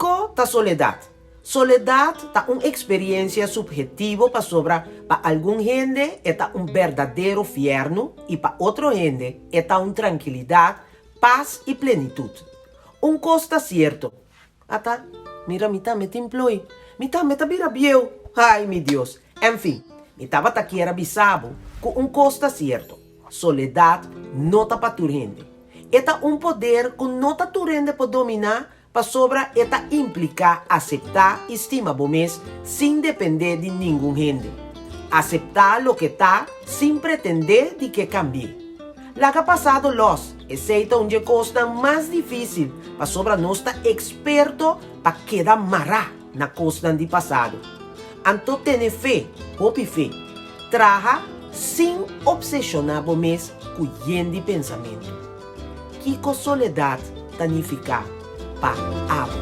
Kiko ta soledat? Soledat ta un eksperiensia suphetivo pasobra pa algun hende e ta un berdadero fièrnu i pa otro hende e ta un trankilidat, pas i plenitut. Un kos ta sierto, Ata, mira mi tambe tin ploi, mi tambe ta bira bieu, ai mi Dios! Enfin, mi tabata kier a bisa bo ku un kos ta sierto, soledat no ta pa tur hende. E ta un poder ku no ta tur hende por dominá pasobra e ta impliká aseptá i stima bo mes sin dependé di ningun hende. Aseptá loke ta sin pretendé di ke kambi'é. Laga pasado lòs, esei ta un dje kosnan mas difísil pasobra nos ta eksperto pa keda mará na kosnan di pasado. Anto tene fe, hopi fe. Traha sin opseshoná bo mes ku yen di pensamentu. Kiko soledat ta nifiká pa abo?